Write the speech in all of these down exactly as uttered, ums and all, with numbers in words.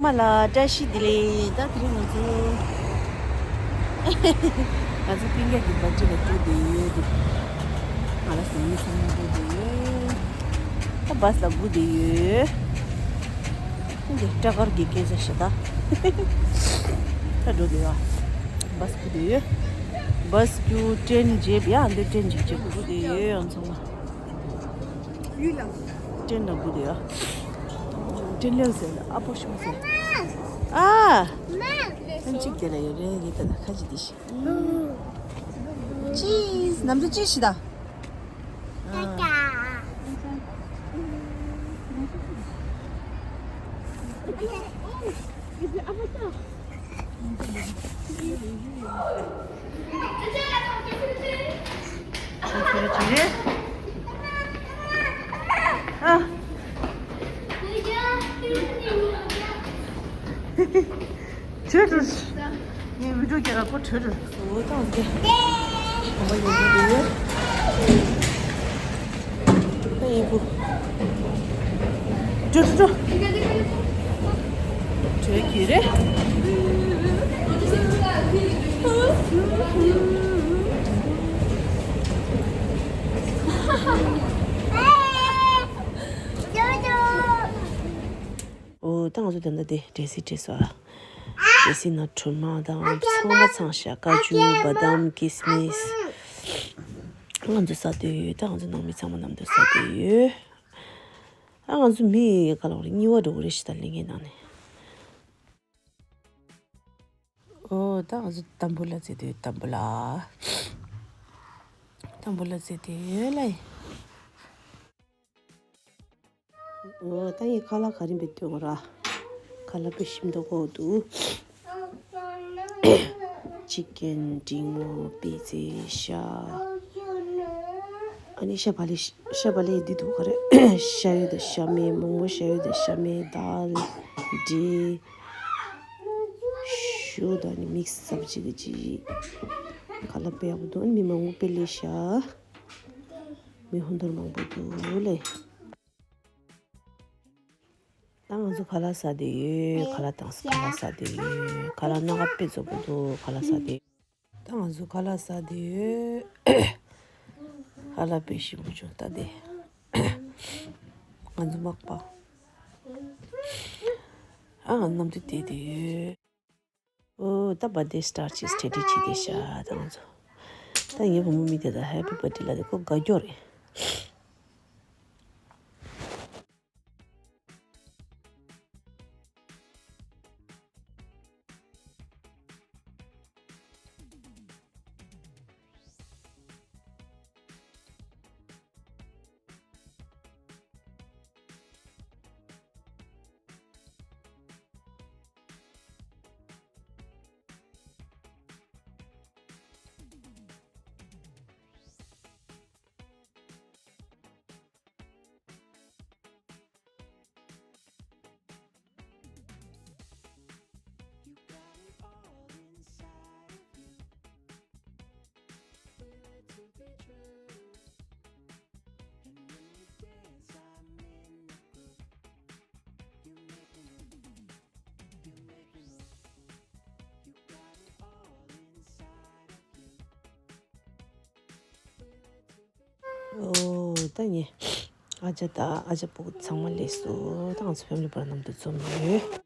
མ་ལ་བཀྲ་ཤིས་བདེ་ལེགས། ད་དེ་རིང་ང་ཚོ་ང་ཚོ་སྤུན་ཀྱག་གི་བར་ཐི་ཌེ་ལ་འགྲོ་བསྡད་ཡོད་འདུག་ང་ལ་ཟ་མི་ཚང་མ་འགྲོ་བསྡད་ཡོད། ད་བྷ་སི་ལ་སྒུག་བསྡད་ཡོད། འདི་སྐྲ་དཀར་གྱི་སྐད་ཆ་ཞེ་ད། ད་འགྲོ་བསྡད་ཡོད། བྷ་སི་སྒུག་བསྡད་ཡོད། བྷ་སི་རྒྱུག་ཊེན་རྗེས་ཡ་འདི་ཊེན་རྗེས་རྗེས་སྒུག་བསྡད་ཡོད། ཡང་ཚང་མ་ཊེན་ལ་སྒུག་བསྡད་ཡོད། ཊེན་ལ་ཟེར་ཨ་ཕོ་ཤོང་ཟེར། ཨ། ཨན་ཅིག་དེ་ལ་ཡོད་རེད། ངས་ད་ལ་ཁ་ཅིག་དེ་ཤི། ཅིས་ནམ་དུ་ཅིས་ཤི་ད། ཨ། བྲོས་འགྲོ། ངས་བི་ཌིའོ་རྒྱག་ག་ཁོ་བྲོས་འགྲོ། འོ་ཐང་ཟེ། གོམ་པ་ཡོད་འགྲོ་འདུག་ད་ཡིན་པོ། འགྲོ་འགྲོ་འགྲོ། བྲོས་ཀྱི་རེད། འོ་ད་ང་ཚོ་ད་ལྟ་དེ་འབྲས་སིལ་བྲིས་སོ། འབྲས་སིལ་ནང་ཕྲུ་མ་དང་ཚང་མ་ཚང་ཤག་ཀ་ཅུ་བ་དམ་ཀིས་མིས། ང་ཚོ་ཟ་འདོད་ཡོད། ད་ང་ཚོ་ནང་མི་ཚང་མ་མཉམ་དུ་ཟ་འདོད་ཡོད། ཨ་ང་ཚོ་མི་ག་ལོག་རེད། གཉིས་པ་འགྲོ་གི་རེད་ཤི་ད་ལས་ངན་ནང་ནས། ཨོ་ད་ང་ཚོ་ཏམ་བུ་ལ་ཟེར་དུས་ཏམ་བུ་ལ། ཏམ་བུ་ལ་ཟེར་དུས་ལ། ཨོ་ད་ངས་ཁ་ལག་ག་རེ་འབད་སྟོན་ར། ཁ་ལག་དཔེ་ཞིམ་མདོག་ཁ་པོ་འདུག་ཅི་ཀན་འབྲི་སྔོ་པད་ཚལ་ཤ། ཨ་ནི་ཤ་བག་ལེབ་ཤ་བག་ལེབ་འདི་འདུག་ག་རེ། ཤ་ཡོད་དང་ཤ་མེད། མོག་མོག་ཤ་ཡོད་དང་ཤ་མེད། དཱལ་འབྲས་ཞུ་དང་ནི་མིག་སི་སབ་ཇི་གི་ཅི། ཁ་ལག་དཔེ་ཡག་པོ་འདུག་མི་མང་པོ་དཔེ་ལེ་ཤ། མི་ཧོན་དོར་མང་པོ་འདུག་ལེ། ད་ང་ཚོ་ཁ་ལག་ཟ་བསྡད་ཡོད། ཁ་ལག་དང་ཁ་ལག་ཟ་བསྡད་ཡོད། ཁ་ལག་སྣ་ཁ་དཔེ་བཙོག་པོ་འདུག་ཁ་ལག་ཟ་བསྡད་ཡོད། ད་ང་ཚོ་ཁ་ལག་ཟ་བསྡད་ཡོད། ཁ་ལག་དཔེ་ཞིམ་པོ་བྱུང་ད་དེ། ང་ཚོ་མག་པ། ཨ་ང་ནམ་དུ་བསྡད་བསྡད་ཡོད། ཨོ་ད་བར་ཐི་ཌེ་སི་ཊར་ཅིག་ཊེ་ཌི་བྱེད་བསྡད་ཤག་ད་ང་ཚོ། ད་ངའི་བུ་མོ་མི་དེ་ད་ཧེ་པི་བར་ཐི་ཌེ་ལབ་དེ་ཁོ་དགའ་སྐྱོ་རེད། ཨོ་ད་ངས་ཨ་ཅག་དང་ཨ་ཅག་སྤུ་གུ་ཚང་མ་སླེབས་སོང་། ད་ང་ཚོ་ཕེ་མི་ལི་པར་མཉམ་དུ་འཛོམས་ཡོད།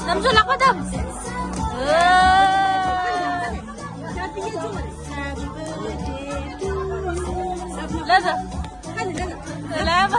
ལམ་ཚོ་ལག་པ་བརྡབས། ལགས་སོ། ལགས་སོ།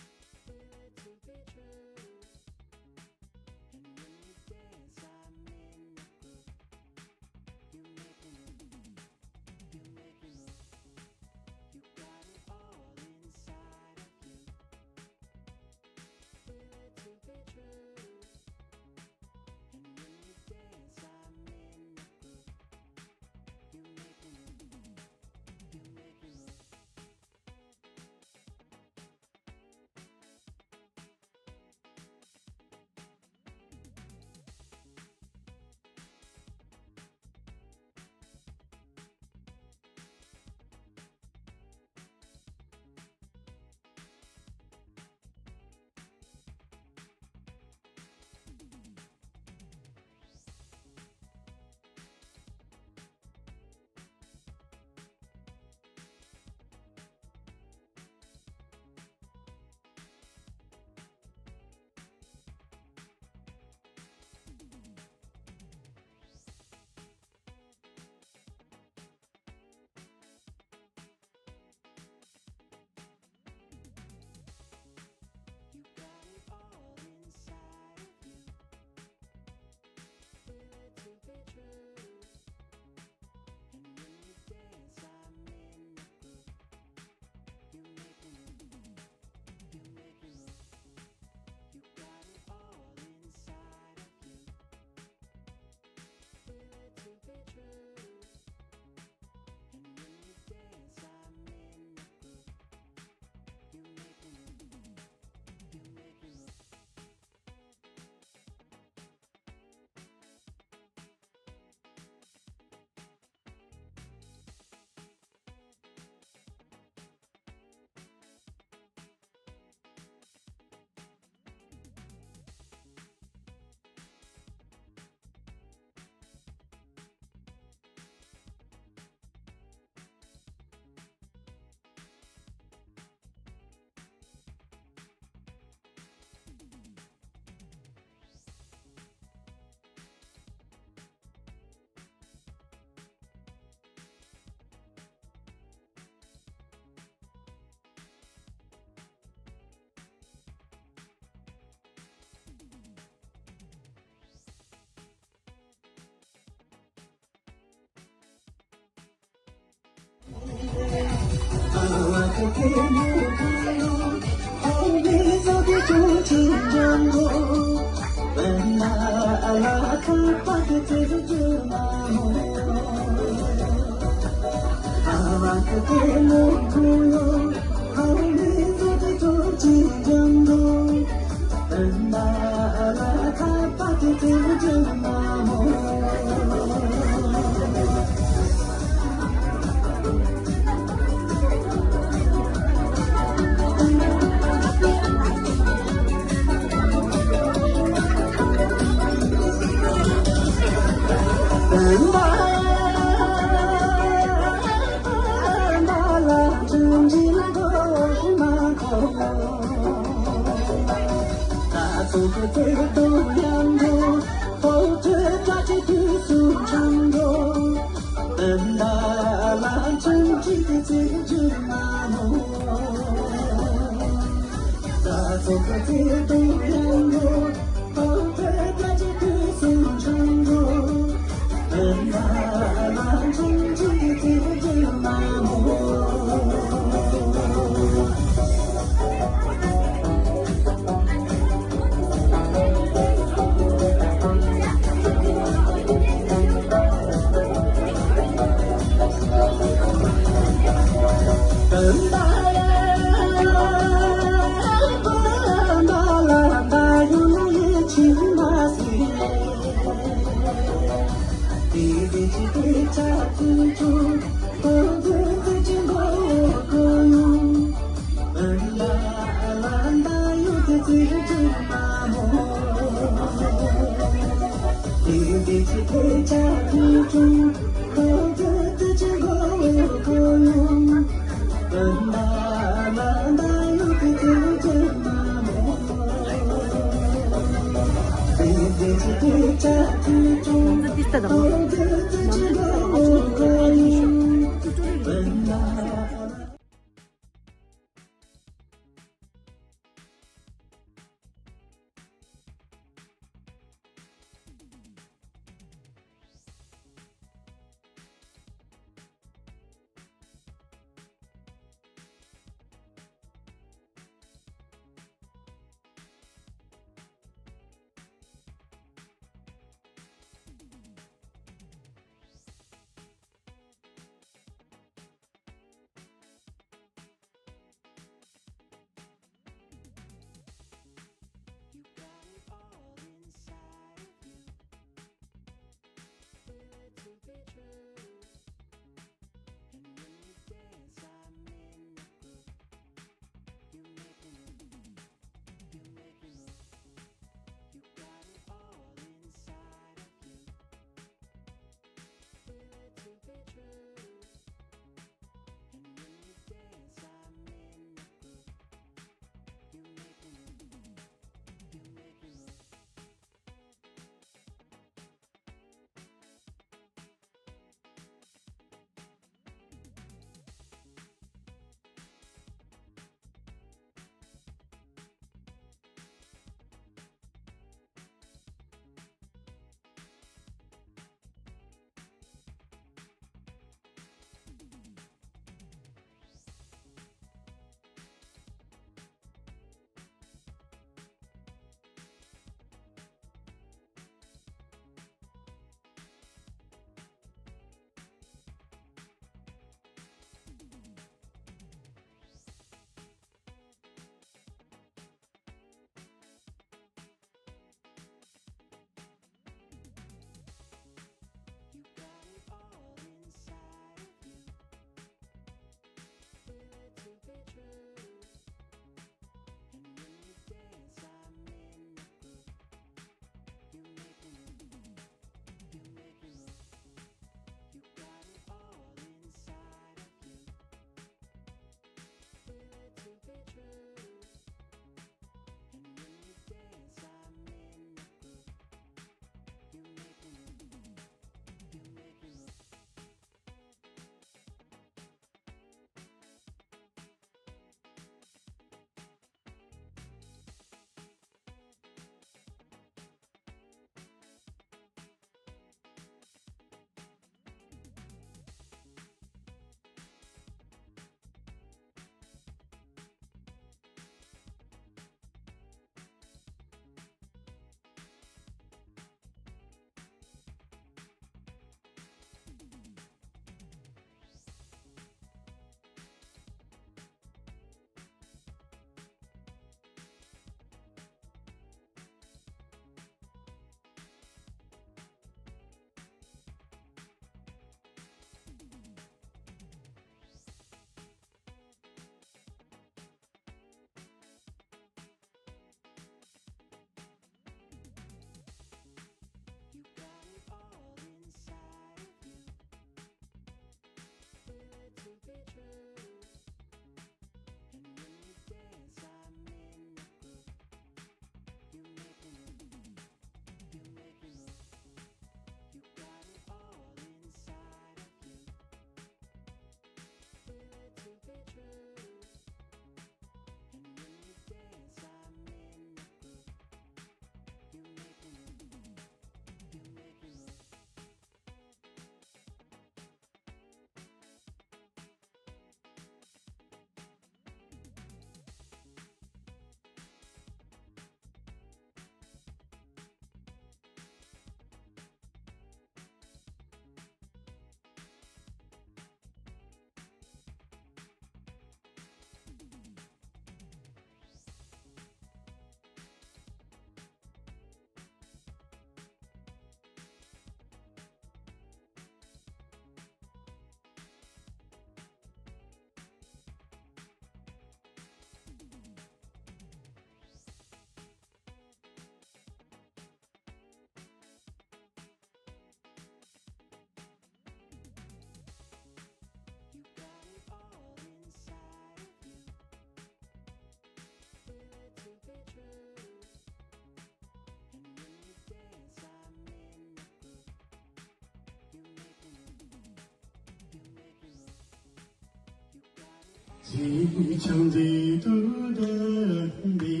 ཀྱི་ཆང་འདི་དུ་ལྡན་པའི་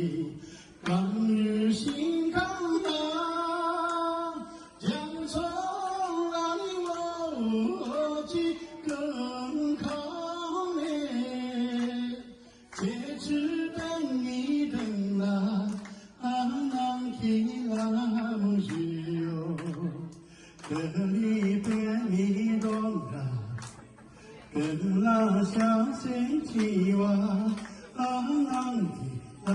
གངས་རིའི་ཤིང་ཁམས་ན། རྒྱ་མཚོ་ལ་ལོ་ཅིག་ཀུན་ཁང་མེད། ཁྱེད་ཚོའི་པད་མའི་སྒང་ལ་ཨ་ནང་གི་ལ་མོ་ཞིག་ཡོད། དེ་ནི་པད་མའི་སྒང་ལ། ཀུན་ལ་ཤ་ཟེར་གྱི་བ་ཨ་ནང་གི་ལ་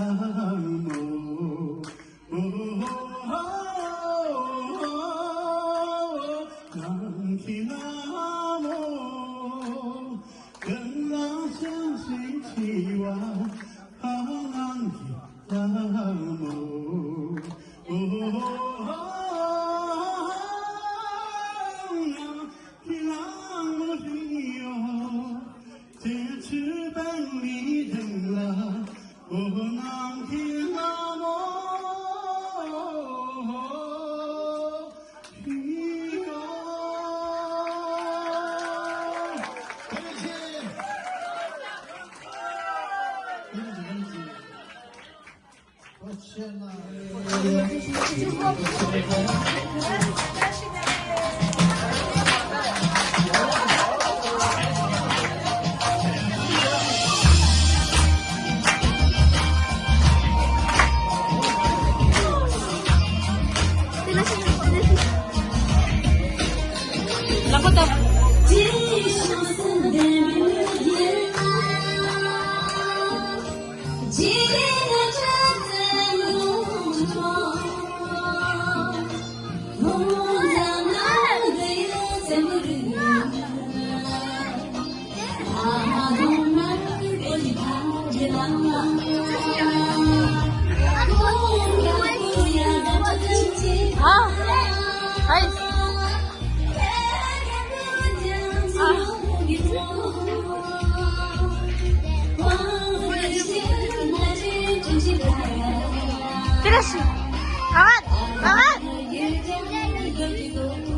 མོ། ཨོ་ཧོ་ཧོ་ནང་གི་ལ་མོ། ཀུན་ལ་ཤ་ཟེར་གྱི་བ་ཨ་ནང་གི་ལ་མོ། ཨོ་ཧོ་ཧོ།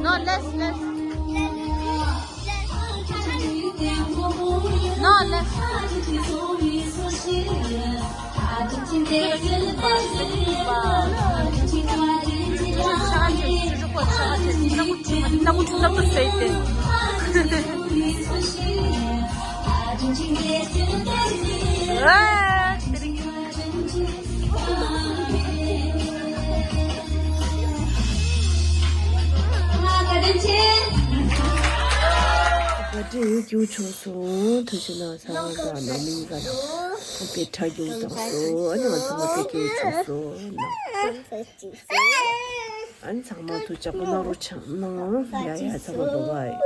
No, less, less. No, less. བཀའ་དྲིན་སྐྱོང་ཆོག་སོང་། ཐུགས་རྗེ་གནང་། ཚང་མ་ནང་མི་ག་ལ་དཔེ་ཁྲ་རྒྱུག་བཏང་སོང་། ཨ་ནི་ང་ཚང་མ་དཔེ་སྐྱོན་ཆོག་སོང་། ཨ་ནི་ཚང་མ་ཐུགས་ཅག་པོ་གནང་རོགས་ཆང་གནང་། ཡ་ཡ་ཚང་མ་བྷའི་བྷའི།